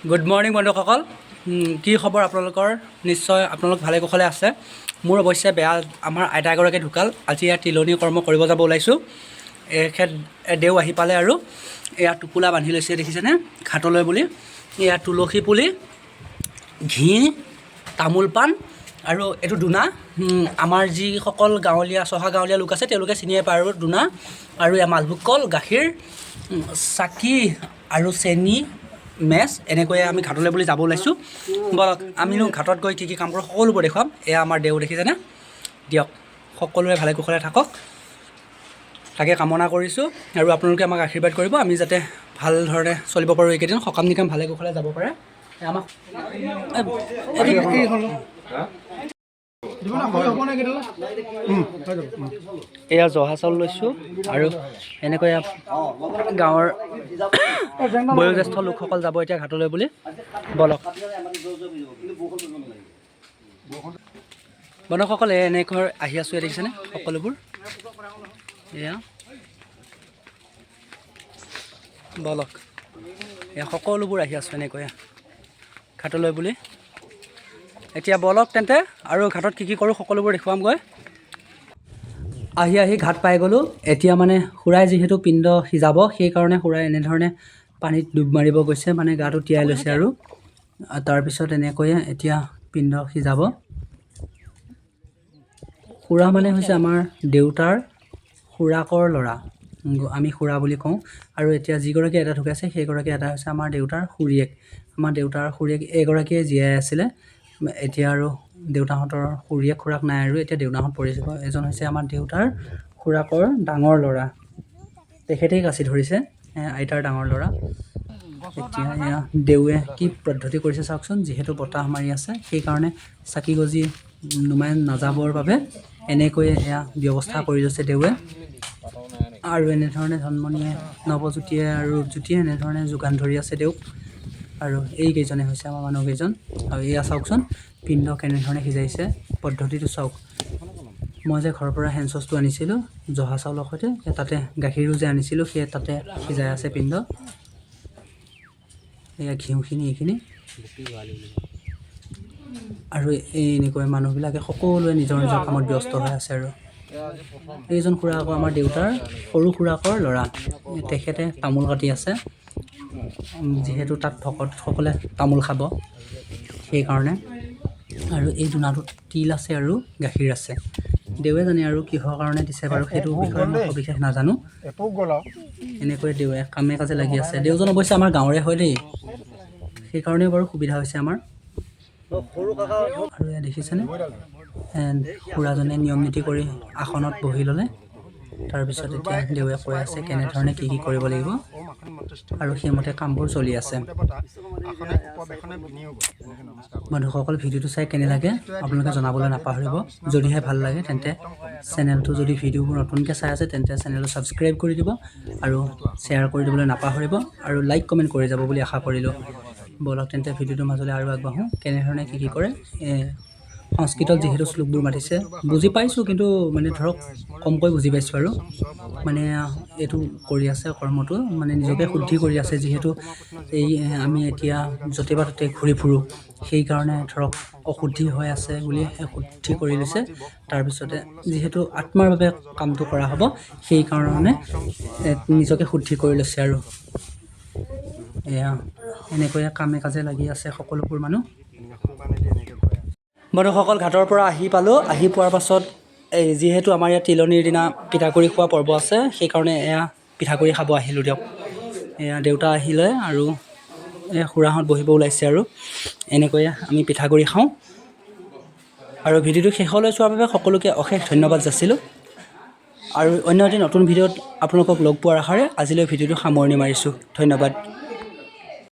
Good morning বন্ধুসকল। কি খবৰ আপোনালোকৰ? নিশ্চয় আপোনালোক ভালে কুশলে আছে। মোৰ অৱশ্যে বেয়া। আমাৰ আইতা এগৰাকী ঢুকাল। আজি ইয়াত তিলনি কৰ্ম কৰিব যাব ওলাইছোঁ। এখেত দেও আহি পালে আৰু এয়া টোপোলা বান্ধি লৈছে, দেখিছেনে, ঘাটলৈ বুলি। এয়া তুলসী পুলি, ঘি, তামোল পাণ আৰু এইটো দোনা। আমাৰ যিসকল গাঁৱলীয়া, চহা গাঁৱলীয়া লোক আছে, তেওঁলোকে চিনিয়ে পায় আৰু দোনা। আৰু এয়া মালভোগ কল, গাখীৰ, চাকি আৰু চেনি, মেচ। এনেকৈয়ে আমি ঘাটলৈ বুলি যাব ওলাইছোঁ। ব'লক, আমিনো ঘাটত গৈ কি কি কাম কৰোঁ সকলোবোৰ দেখুৱাম। এয়া আমাৰ দেও, দেখিছেনে? দিয়ক, সকলোৱে ভালে কুশলে থাকক তাকে কামনা কৰিছোঁ আৰু আপোনালোকে আমাক আশীৰ্বাদ কৰিব, আমি যাতে ভাল ধৰণে চলিব পাৰোঁ। এইকেইদিন সকাম নিকাম ভালে কুশলে যাব পাৰে। এয়া আমাক এইটো এয়া জহা চাউল লৈছোঁ আৰু এনেকৈ গাঁৱৰ বয়োজ্যেষ্ঠ লোকসকল যাব এতিয়া ঘাটলৈ বুলি। ব'লক বন্ধুসকল। এই এনেকৈ আহি আছোঁ, এই দেখিছেনে সকলোবোৰ। এয়া ব'লক, এয়া সকলোবোৰ আহি আছোঁ এনেকৈ ঘাটলৈ বুলি। এতিয়া ব'লক তেন্তে আৰু ঘাটত কি কি কৰোঁ সকলোবোৰ দেখুৱামগৈ। আহি আহি ঘাট পাই গ'লোঁ। এতিয়া মানে খুৰাই যিহেতু পিণ্ড সিজাব, সেইকাৰণে খুৰাই এনেধৰণে পানীত ডুব মাৰিব গৈছে, মানে গাটো তিয়াই লৈছে আৰু তাৰপিছত এনেকৈয়ে এতিয়া পিণ্ড সিজাব। খুৰা মানে হৈছে আমাৰ দেউতাৰ খুৰাকৰ ল'ৰা, আমি খুৰা বুলি কওঁ। আৰু এতিয়া যিগৰাকী আইতা ঢুকাইছে, সেইগৰাকী আইতা হৈছে আমাৰ দেউতাৰ খুৰীয়েক। আমাৰ দেউতাৰ খুৰীয়েক এগৰাকীয়ে জীয়াই আছিলে। এতিয়া আৰু দেউতাহঁতৰ খুৰীয়েক খুৰাক নাই আৰু এতিয়া দেউতাহঁত পৰিছে। এজন হৈছে আমাৰ দেউতাৰ খুৰাকৰ ডাঙৰ ল'ৰা, তেখেতেই কাচি ধৰিছে, আইতাৰ ডাঙৰ ল'ৰা। এতিয়া এয়া দেউৱে কি পদ্ধতি কৰিছে চাওকচোন। যিহেতু বতাহ মাৰি আছে, সেইকাৰণে চাকি গজি নুমাই নাযাবৰ বাবে এনেকৈয়ে এয়া ব্যৱস্থা কৰি লৈছে দেউৱে। আৰু এনেধৰণে ধনমণিয়ে, নৱজ্যোতিয়ে আৰু ৰূপজ্যোতিয়ে এনেধৰণে যোগান ধৰি আছে দেউক। আৰু এইকেইজনে হৈছে আমাৰ মানুহকেইজন। আৰু এয়া চাওকচোন, পিণ্ড কেনেধৰণে সিজাইছে, পদ্ধতিটো চাওক। মই যে ঘৰৰ পৰা হেণ্ড চচটো আনিছিলোঁ জহা চাউলৰ সৈতে, সেই তাতে গাখীৰো যে আনিছিলোঁ, সেই তাতে সিজাই আছে পিণ্ড। এয়া ঘিউখিনি এইখিনি। আৰু এই এনেকৈ মানুহবিলাকে সকলোৱে নিজৰ নিজৰ কামত ব্যস্ত হৈ আছে। আৰু এইজন খুৰা আকৌ আমাৰ দেউতাৰ সৰু খুৰাকৰ ল'ৰা, তেখেতে তামোল কাটি আছে। যিহেতু তাত ভকতসকলে তামোল খাব সেইকাৰণে। আৰু এই দোনাটোত তিল আছে আৰু গাখীৰ আছে। দেৱে জানে আৰু কিহৰ কাৰণে দিছে বাৰু, সেইটো বিষয়ে মই সবিশেষ নাজানো। এনেকৈ দেৱে কামে কাজে লাগি আছে। দেউজন অৱশ্যে আমাৰ গাঁৱৰে হয় দেই, সেইকাৰণেও বাৰু সুবিধা হৈছে আমাৰ। আৰু এয়া দেখিছেনে, খুৰাজনে নিয়ম নীতি কৰি আসনত বহি ল'লে। তাৰপিছত এতিয়া দেৱে কৈ আছে কেনেধৰণে কি কি কৰিব লাগিব আৰু সেইমতে কামবোৰ চলি আছে। বন্ধুসকল, ভিডিঅ'টো চাই কেনে লাগে আপোনালোকে জনাবলৈ নাপাহৰিব। যদিহে ভাল লাগে তেন্তে চেনেলটো, যদি ভিডিঅ'বোৰ নতুনকৈ চাই আছে, তেন্তে চেনেলটো ছাবস্ক্ৰাইব কৰি দিব আৰু শ্বেয়াৰ কৰি দিবলৈ নাপাহৰিব আৰু লাইক কমেণ্ট কৰি যাব বুলি আশা কৰিলোঁ। ব'লক তেন্তে, ভিডিঅ'টোৰ মাজলৈ আৰু আগবাঢ়োঁ। কেনেধৰণে কি কি কৰে, সংস্কৃতত যিহেতু শ্লোকবোৰ মাতিছে, বুজি পাইছোঁ, কিন্তু মানে ধৰক কমকৈ বুজি পাইছোঁ। আৰু মানে এইটো কৰি আছে কৰ্মটো, মানে নিজকে শুদ্ধি কৰি আছে। যিহেতু এই আমি এতিয়া য'তে বা ত'তে ঘূৰি ফুৰোঁ, সেইকাৰণে ধৰক অশুদ্ধি হৈ আছে বুলি শুদ্ধি কৰি লৈছে। তাৰপিছতে যিহেতু আত্মাৰ বাবে কামটো কৰা হ'ব, সেইকাৰণে নিজকে শুদ্ধি কৰি লৈছে। আৰু এয়া এনেকৈয়ে কামে কাজে লাগি আছে সকলোবোৰ মানুহ। বন্ধুসকল, ঘাটৰ পৰা আহি পালোঁ। আহি পোৱাৰ পাছত এই যিহেতু আমাৰ ইয়াত তিলনিৰ দিনা পিঠাগুড়ি খোৱা পৰ্ব আছে, সেইকাৰণে এয়া পিঠাগুড়ি খাব আহিলোঁ দিয়ক। এয়া দেউতা আহিলে আৰু এয়া খুৰাহঁত বহিব ওলাইছে আৰু এনেকৈয়ে আমি পিঠাগুড়ি খাওঁ। আৰু ভিডিঅ'টো শেষলৈ চোৱাৰ বাবে সকলোকে অশেষ ধন্যবাদ যাচিলোঁ আৰু অন্য এটি নতুন ভিডিঅ'ত আপোনালোকক লগ পোৱাৰ আশাৰে আজিলৈ ভিডিঅ'টো সামৰণি মাৰিছোঁ। ধন্যবাদ।